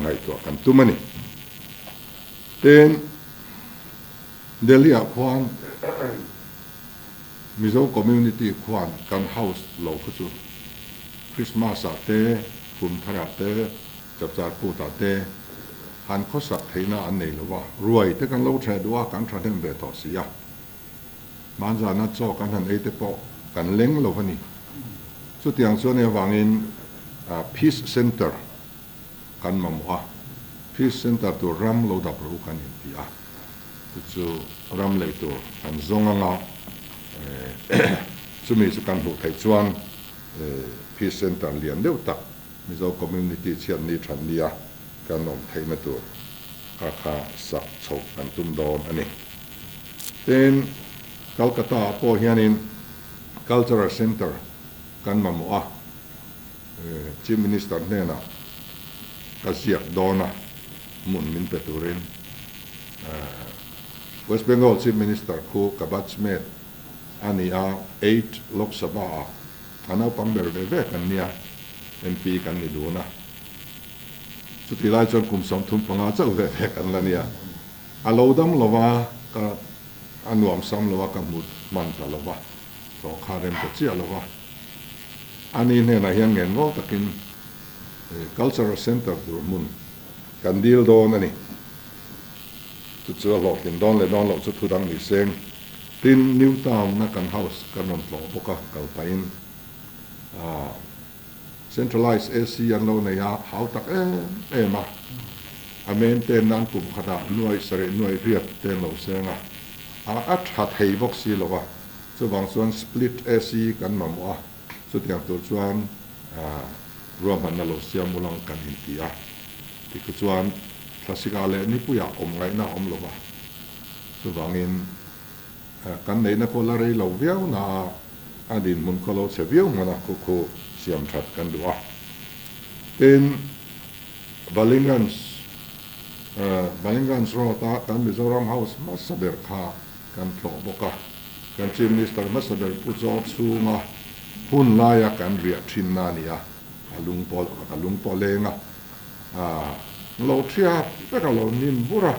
[SPEAKER 1] ngaihtuah kan tum a ni. Tin, Delhi ah khuan Mizo community khuan kan house lo kha chu Christmas ah te, kum thar ah te, chapchar kut ah te han khawsak theihna an nei lo va, ruai te kan lo theh duh a, kan thahnem ve tawh si a. Hmanzana chaw kan han ei te pawh kan leng lo a ni. Chutiang chuan hei avangin Peace Centre kan mamawh a, Peace Centre tur ram lo dap rawh u kan inti a, chu chu ram lei tur kan zawng anga chumi chu kan hmuh theih chuan Peace Centre lian deuh tak Mizo community chhiatni than nia kan awm theihna tur kha kha sak chhoh kan tum dawn a ni. Tin, Calcutta ah pawh hianin Cultural Centre kan mamawh a, Chief Minister hnenah ka ziak dawn a, hmun min pe turin West Bengal Chief Minister khu ka batchmate a ni a, Eight Lok Sabha ah a naupang ber ve ve kan nia, MP kan ni dun a, chutih lai chuan kum 35 chauh ve ve kan la nia, a lo dam lo va, ka a nuam sam lo a, ka hmu hman ta lo va, hlawh kha rem ta chiah lo va, ani hnenah hian ngen ngawl takin Cultural Centre tur hmun kan dil dawn a ni. Chu chu a hlawhtlin dawn leh dawn loh chu thu dang ni seng. Tin, New Town-a kan house kan rawn tlawh bawk a, kal pahin Centralised AC an lo nei a, hau tak em em a. A maintain nan kum khatah nuaih sarih nuaih riat te an lo seng a, a tha thei bawk si lo a, chuvang chuan split AC kan mamawh a, chutiang tur chuan ruahmanna lo siam ulang kan inti a. Tikhu chuan thlasika leh nipuiah awm ngaihna a awm lo va, chuvangin kan neihna pawh la rei lo viau na a, a dinhmun khaw lo chhe viau hmana khu khu siam that kan duh a. Tin, Balingans Balingans Road-a kan Mizoram House hmasa ber kha kan tlawh bawk a, kan Chief Minister hmasa ber Pu Chaw chhunga hun laia kan riah thinna a ni a, a lung pawh a lung pawh leng a, a lo thiat vek a lo nim bur a,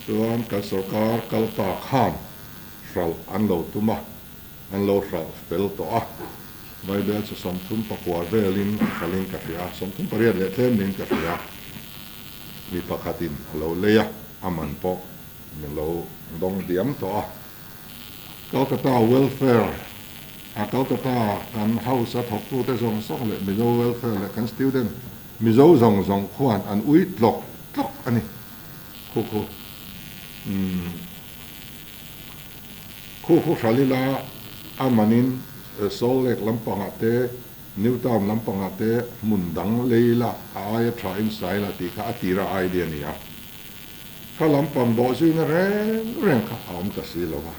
[SPEAKER 1] chuan kan sorkar kal ta khan hralh an lo tum a, an lo hralh fel tawh a, Bible chu 39 velin a hralhin ka hria, 38 leh tlem niin ka hria, mi pakhatin a lo lei a, a man pawh min lo dawng diam tawh a. Calcutta Welfare a Calcutta kan house a thawktute zawng zawng leh Mizo Welfare leh kan student Mizo zawng zawng khuan an ui tlawk tlawk a ni. Khu khu umm khu khu Hralila a manin Salt Lake lampangah te New Town lampangah te hmun dang leila a aia tha in saila tih kha a tira idea a ni a. Kha lampang bawh zuina reng reng kha a awm ta si lo va,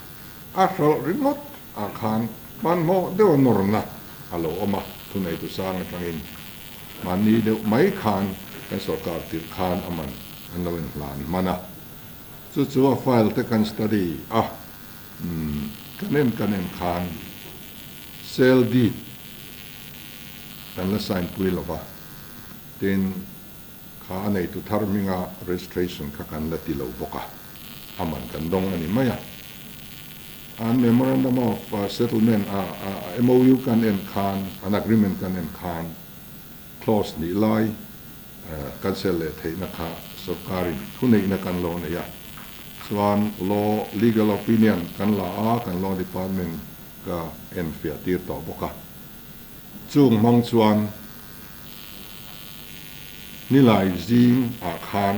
[SPEAKER 1] a hralh ringawt ah khan hmanhmawh deuha nawrna a lo awm a, thuneitu sang atangin mahni deuh mai khan kan sorkar tirh khan a man an lo inhlan hman a, chu chu a file te kan study a, umm kan en kan en khan sale deed kan la sign pui lo va, tin. Kha a neitu thar hminga registration kha kan la ti lo bawk a, a man kan dawng a ni mai a. An Memorandum of Settlement a MOU kan en khan, an agreement kan en khan clause nih lai cancel leh theihna kha sorkarin thuneihna kan lo nei a. Chuan law, legal opinion kan la a, kan law department ka enfiah tir tawh bawk a. Chung hmang chuan Nilai zing ah khan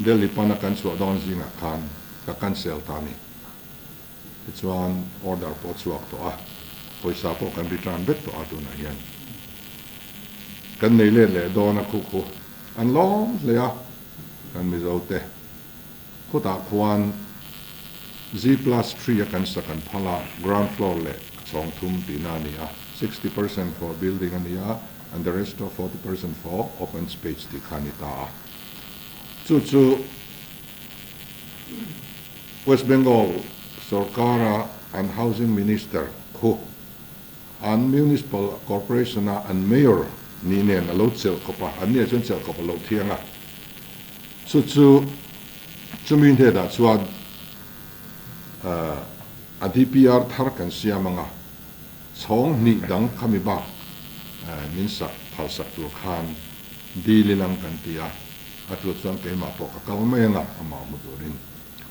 [SPEAKER 1] Delhi pana kan chhuah dawn zing ah khan ka cancel ta a ni. Tichuan order pawh a chhuak tawh a, pawisa pawh kan return vek tawh a tunah hian. Kan nei let leh dawn a khu khu an lawm hle a kan Mizo te. Khutah khuan G plus three a kan sak an phal a, ground floor leh chhawng thum tihna a ni a, 60% for building a ni a and the rest of 40% for open space tih kha a ni ta a. Chu chu West Bengal sorkara an housing minister khu an municipal corporation a an mayor ni nen a lo chelh khawp a, an nia chuan chelh khawp a lo thiang a. Chu chu chumi hnenah chuan a DPR thar kan siam anga, chhawng hnih dang khami bak min sak phal sak tur khan dil ilang kan ti a, a tul chuan keimah pawh ka kal mai anga amah hmu turin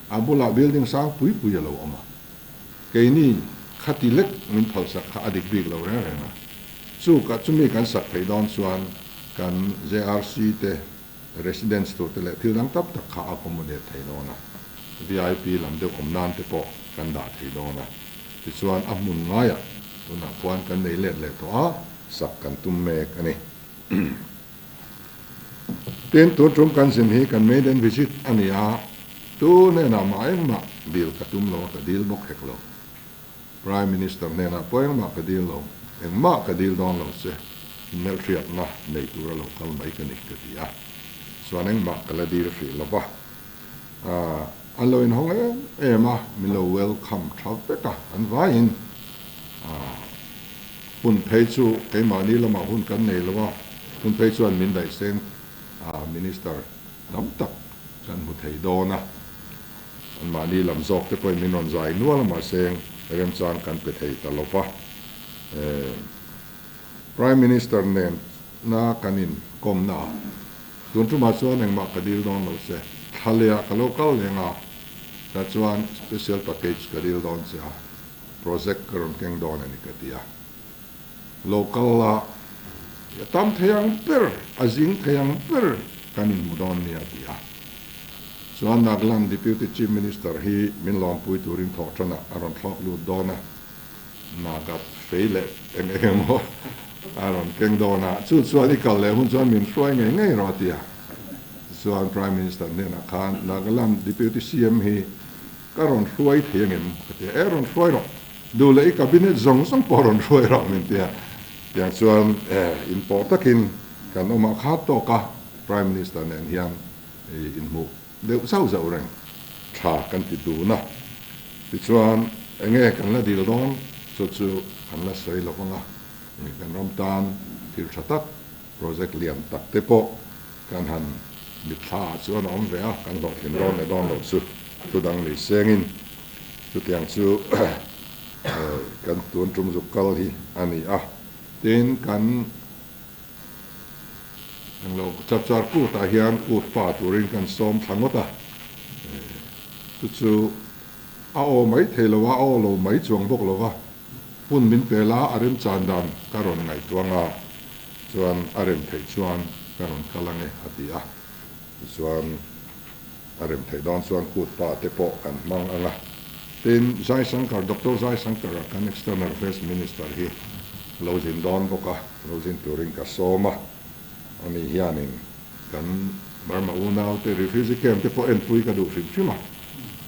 [SPEAKER 1] a bulah building sang pui pui a lo awm a, keini khati lek min phal sak kha a dik bik lo reng reng a, chu chumi kan sak theih dawn chuan kan JRC te Residence tur te leh thil dang tak tak kha a accommodate thei dawn a, VIP lam deuh awm nan te pawh kan dah thei dawn a. Tichuan a hmun ngaiah tunah khuan kan nei let leh tawh a, sak kan tum mek a ni. Tin, tun tum kan zin hi kan maiden visit a ni a, tu hnenah mah engmah dil ka tum lo a, ka dil bawk hek lo. Prime Minister hnenah pawh engmah ka dil lo, engmah ka dil dawn lo che, hmelhriatna nei tura lo kal mai ka ni ka ti a, chuan engmah ka la dil hrih lo va. An lo inhawng em em a, min lo welcome tha vek a, an vaiin hun phei chu keimahni lamah hun kan nei lo a, hun phei chuan min daihseng Minister tam tak kan hmu thei dawn a, anmahni lam zawk te pawhin min rawn zai nual a, mahse remchang kan pe thei ta lo va. Prime Minister nen na kan inkawmna ah tun tumah chuan engmah ka dil dawn lo che, thla leh ah ka lo kal leng a, tah chuan special package ka dil dawn che a, project ka rawn keng dawn a ni ka ti a. Lo kal la, a tam thei ang ber, a zing thei ang ber kan inhmu dawn nia a ti a. Chuan Nagaland Deputy Chief Minister hi min lawmpui turin thawhṭanah a rawn thlawk lut dawn a, Naga fei leh eng eng emaw a rawn keng dawn a, chu chuan i kal leh hun chuan min hruai ngei ngei rawh a ti a. Tichuan Prime Minister hnenah khan Nagaland Deputy CM hi ka rawn hruai thei angem ka ti a, e rawn hruai rawh, duh leh i cabinet zawng zawng pawh rawn hruai rawh min ti a. Tiang chuan inpawh takin kan awm a kha tawk a, Prime Minister nen hian inhmuh deuh zauh zauh reng tha kan ti dun a, tichuan enge kan la dil dawn chu chu kan la sawi lo vang a, kan ram tan thil tha tak project lian tak te pawh kan han mitthla ah chuan a awm ve a, kan hlawhtlin dawn leh dawn loh chu thu dang nei sengin chutiang chu kan tun tum zuk kal hi a ni a, tin kan. Englo chapchar kutah hian kut pa turin kan sawm thla ngawt a, chu chu a aw mai thei lo a, a aw lo mai chuang bawk lo va, hun min pe la a remchan dan ka rawn ngaihtuah ang a, chuan a rem theih chuan ka rawn kal ange a ti a, tichuan a rem theih dawn chuan kut pa te pawh kan hmang ang a. Tin, Jaishankar, Doctor Jaishankar a kan External Affairs Minister hi lo zin dawn bawk a, lo zin turin ka sawm a, ani hianin kan Burma unaute refugee camp te pawh enpui ka duh hrim hrim a,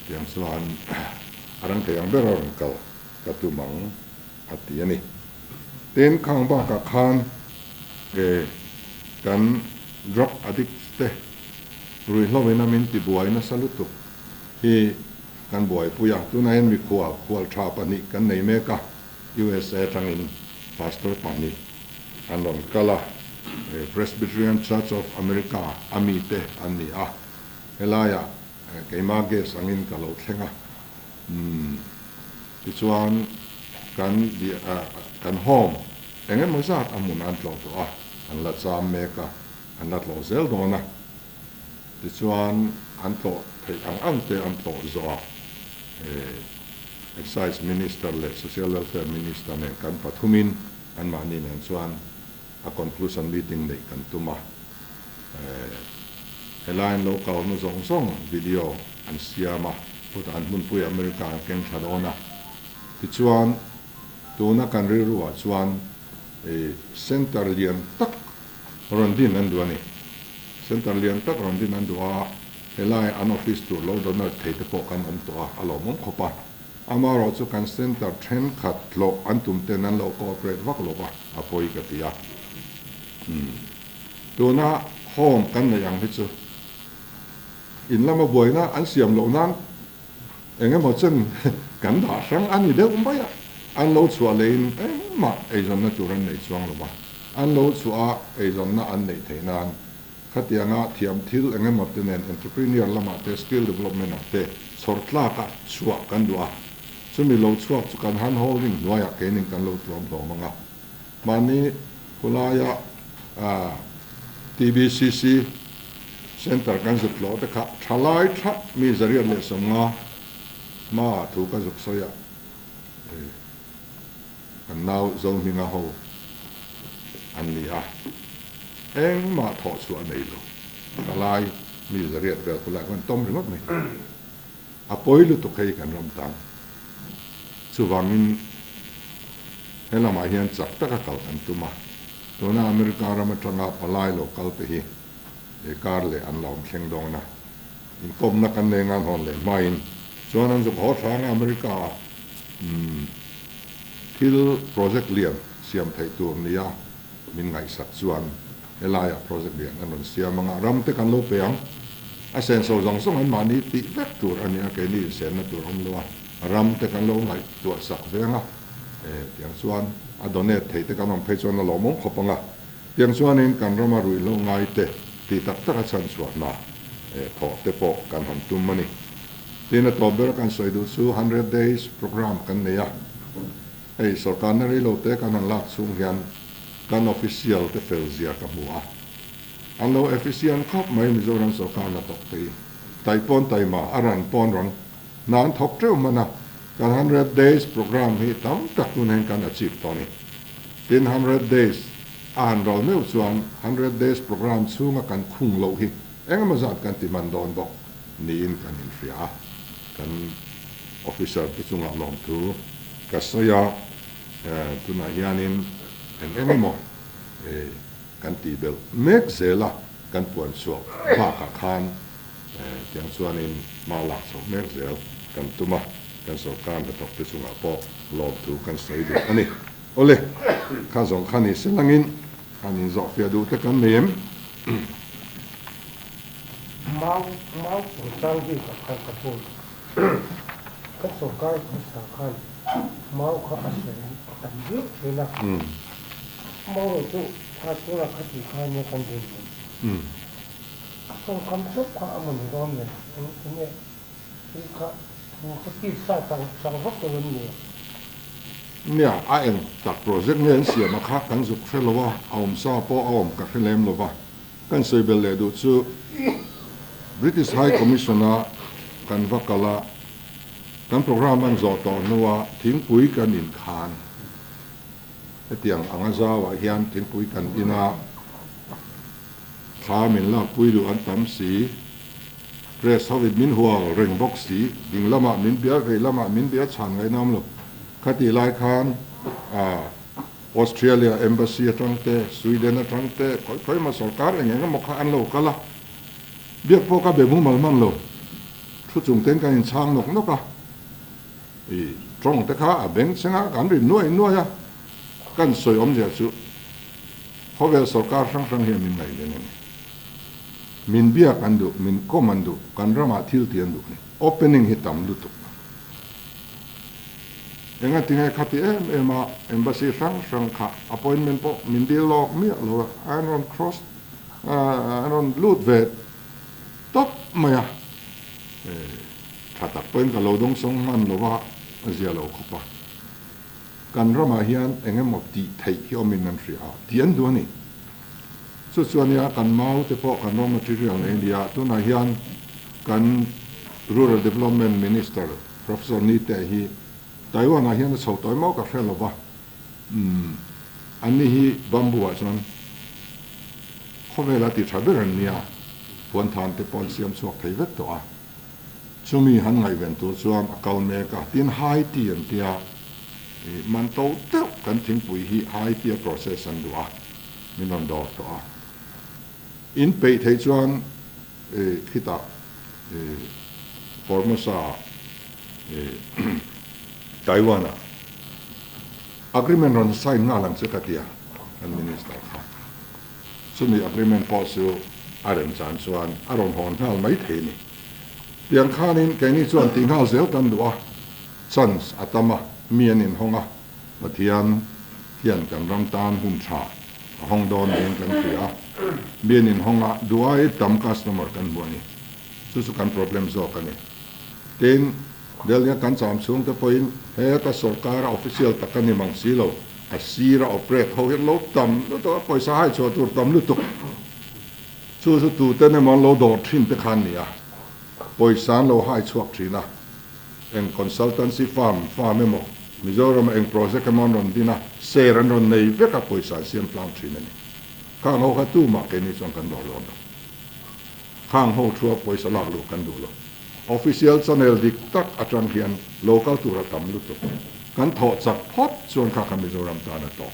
[SPEAKER 1] tiang chuan a rang thei ang ber a rawn kal ka tum ang a ti a ni. Tin, khang bakah khan kan drug addicts te ruihhlo ina min tibuai nasa lutuk hi kan buaipui a, tunah hian mikhua khual tha pahnih kan nei mek a, USA atangin Pastor pahnih an rawn kal a, Presbyterian Church of America a mite an ni a, helaiah keima guest angin ka lo thleng a, umm tichuan kan kan home eng emaw zat a hmun an tlawh tawh a, an la cham mek a, an la tlawh zel dawn a. Tichuan, an tlawh theih ang ang te an tlawh zawh a, Excise Minister leh Social Welfare Minister nen kan pathumin anmahni nen chuan a conclusion meeting neih kan tum a. Helaiin lo kalna zawng zawng video an siam a, khutah an hmunpui America an keng tha dawn a. Tichuan, tuna kan rilruah chuan center lian tak rawn din an duh a ni. Centre lian tak rawn din an duh a, helai an office tur lo donate thei te pawh kan awm tawh a, a lawmawm khawp a. Amaherawh chu kan centre thenkhat hlawh an tum ten an lo cooperate vak lo va, a pawi ka ti a. Umm. Tuna home kan neih ang hi chu in lama buaina an siam loh nan eng emaw chen kan dah hrang a ni deuh mai a, an lo chhuah leiin engmah eizawnna tur an nei chuang lo va, an lo chhuah a eizawnna an neih theih nan khatianga thiam thil eng emaw te nen entrepreneur lamah te skill development ah te chhawr tlak a chhuah kan duh a, chumi lo chhuak chu kan hand holding hnuaiah keinin kan lo tuam hlawm ang a, mahni khulaia TBCC Centre kan zuk tlawh te kha thalai tha mi 150 hmaah thu ka zuk sawi a, kan nau Zohminga ho an ni a, engmah thawh chhuah a nei lo, thalai mi zariat vel khulai khan tawm ringawt mai. A pawi lutuk hei kan ram tan. Chuvangin he lamah hian chak taka kal kan tum a, tuna America ram atanga palai lo kal te hi he kar leh an la awm thleng dawn a, inkawmna kan nei ngan hawn leh hmain chuan an zuk haw hrang a America ah. Umm. Thil project lian siam theih tur nia min ngaihsak chuan helaiah project lian an rawn siam anga ram te kan lo pe ang. A senso zawng zawng an mahni tih vek tur a nia, keini insenna tur awm lo a, ram te kan lo ngaihtuah sak ve anga, tiang chuan a donate thei te kan awm phei chuan a lawmawm khawp anga, tiang chuanin kan rama ruihhlo ngai te tih tak taka chhanchhuahna thawh te pawh kan han tum a ni. Tin, a tawp ber kan sawi duh chu 100 days programme kan nei a, hei sorkarna rei lo te kan han lak chhung hian kan official te fel zia ka hmu a, an lo efficient khawp mai Mizoram sorkarna thawk te hi, tai pawn taima a ran pawn rang hna an thawk teuh hman a, kan 100 days programme hi tam tak tun hian kan achieve tawh a ni. Tin, 100 days a han ral meuh chuan 100 days programme chhunga kan khung loh hi engemaw zat kan ti hman dawn bawk. Niin kan inhria a, kan officer te chungah lawmthu ka sawi a, tunah hianin eng eng emaw kan tih belh mek zel a, kan puan chhuak bakah khan tiang chuanin hma lak chhoh mek zel kan tum a, kan sorkar hnathawk te chungah pawh lawmthu kan sawi duh a ni. Awle, kha zawng kha ni se langin han inzawhfiah duh te kan nei em?
[SPEAKER 2] Mau mau chungchang bik ah khan ka hmu. Kan sorkar hmasa khan mau kha a sawi tam viau thin a. Mau erawh chu kha tunah kha tih kha ania kan din mai. A tawngkam tawp kha a mawni dawn nen eng enge thil kha thu kha tisa chang chang vak lo em ni?
[SPEAKER 1] Nia, a eng tak project nge an siam a kha kan zuk hre lo a, a awmsa pawh a awm ka hre lem lo va. Kan sawi belh leh duh chu British High Commission-a kan va kal a, kan programme an zawh tawh hnua thingpui kan in khan hetiang anga zauah hian thingpui kan in a, thla min lakpui duh an tam si, press hovin min hual reng bawk si, ding lamah min bia, vei lamah min bia chhan ngaih nam lo. Khatih lai khan ah. Australia Embassy atang te, Sweden atang te, khawi khawi emaw sorkar eng eng emaw kha an lo kal a, biak pawh ka be mumal hman lo. Thu chung ten kan inchhang nawk nawk a, i tawng te kha a beng cheng a, kan ri nuai nuai a, kan sawi awmzia chu khawvel sorkar hrang hrang hian min ngaih ven a ni. Min biak an duh, min kawm an duh, kan ramah thil ti an duh a ni. Opening hi tam lutuk. Enga tinge khati em em a embassy hrang hrang kha appointment pawh min dil lawk miah lo a, an rawn cross an rawn lut ve tawp mai a, tha tak pawhin ka lo dawngsawng hman lo va, a zia lo khawp a. Kan ramah hian eng emaw tih theih hi awmin an hria a, tih an duh a ni. Chu chuan nia kan mau te pawh kan raw material nei a nia, tunah hian kan Rural Development Minister Professor Nite hi Taiwan ah hian a chho tawi maw ka hre lo va, umm anni hi bamboo ah chuan khawvela ti tha ber an nia, puanthan te pawh an siam chhuak thei vek tawh a, chumi han ngaihven tur chuan a kal mek a, tin high tea an tia, ih man to deuh kan thingpui hi high tea a process an duh a, min rawn dawr tawh a, in peih theih chuan ih khitah Formosa Taiwan ah agreement rawn sign nghal ang che ka ti a, kan minister kha. Chumi agreement pawh chu a remchan chuan a rawn hawn nghal mai thei a ni. Tiang khanin keini chuan tih nghal zel kan duh a, chance a tam a, mi an inhawng a, Pathian hian kan ram tan hun tha a hawng dawn niin kan hria a, mi an inhawng a, duh ai tam customer kan hmu a ni. Chu chu kan problem zawk a ni. Tin, Delhi-a kan cham chhung te pawhin heta sorkara official tak a ni mang si lo, a sira operate ho hi an lo tam lutuk a, pawisa hai chhuah tur tam lutuk. Chu chu tuten emaw an lo dawr thin te kha an ni a, pawisa an lo hai chhuak thin a. Eng consultancy firm firm emaw Mizoram ah eng project emaw an rawn din a, share an rawn nei vek a, pawisa an siam tlang thin a ni. Khang ho kha tumah keini chuan kan dawr dawn lo. Khang ho thua pawisa lak luh kan duh lo. Official channel dik tak atang hian local tur a tam lutuk. Kan thawh chak phawt chuan kha kha Mizoram tan a tawk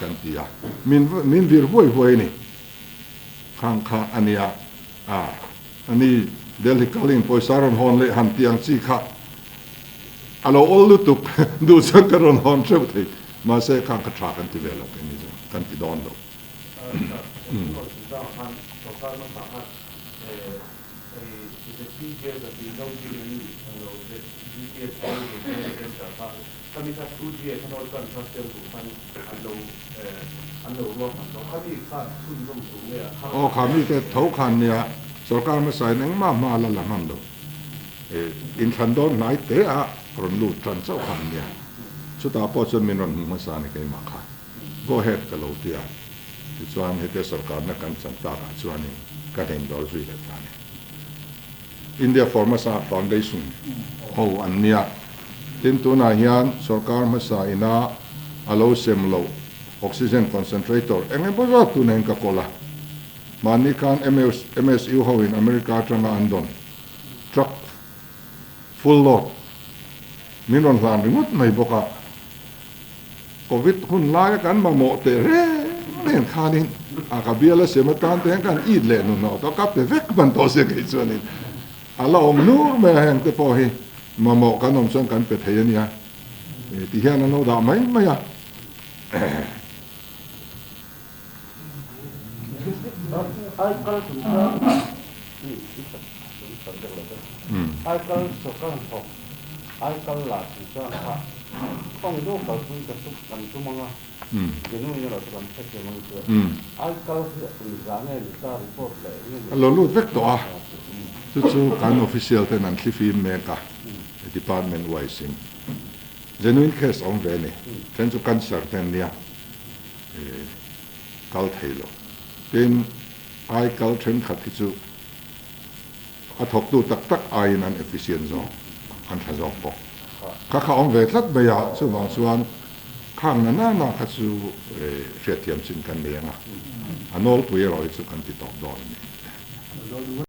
[SPEAKER 1] kan ti a, min min vir huai huai a ni. Khang kha a nia a, a ni Delhi kalin pawisa rawn hawn leh han ti ang chi kha. A lo awl lutuk duh chuan ka rawn hawn theuh thei. Mahse khang kha tha kan ti ve lo kei ni zawng kan ti dawn lo. Aw kha mite tho khan nia sorkar hmasa in engmah hma la la hman lo. Inthlan dawn hnai te a rawn lut tan chauh khan nia. Chutah pawh chuan min rawn hmu hmasa a ni keimah kha. Go ahead ka lo ti a. Tichuan hetia sorkarna kan chan takah chuanin ka hnem dawr zui leh ta a ni. India Formosa Foundation ho an nia. Tin, tunah hian sorkar hmasa ina a lo sem loh oxygen concentrator eng emaw zat tunah hian ka kawl a. Mahni khan MSU ho in America atanga an dawn truck full load min rawn hlan ringawt mai bawk a. Covid hun laia kan mamawh teh reng reng khanin a ka bial a sem atan te hian kan it leh hnuhnawh tawh ka pe vek hman tawh sia kei chuanin a la awm nur mai a heng te pawh hi mamawh kan awm chuan kan pe thei a nia ti hian an lo dah mai mai a.
[SPEAKER 3] Aikal sawrkar hnathawk, aikal la chungchang kha kawng deuh kalpui ka tum kan tum ang a, genuine erawh chu kan hrethiam ang chu. Aikal hi engzah nge ni ta report leh eng nge ni?
[SPEAKER 1] A lo lut vek tawh a, chu chu kan official ten an thlifim mek a, department wise in. Genuine case a awm ve a ni, then chu cancer te an nia. Kal thei lo. Tin, ai kal thenkhat hi chu a thawktu tak tak aiin an efficient zawk, an tha zawk bawk. Kha kha awm ve tlat mai a, chuvang chuan khang na na na kha chu hriatthiam chin kan nei ang a, a nawlpui erawh hi chu kan ti tawp dawn a ni.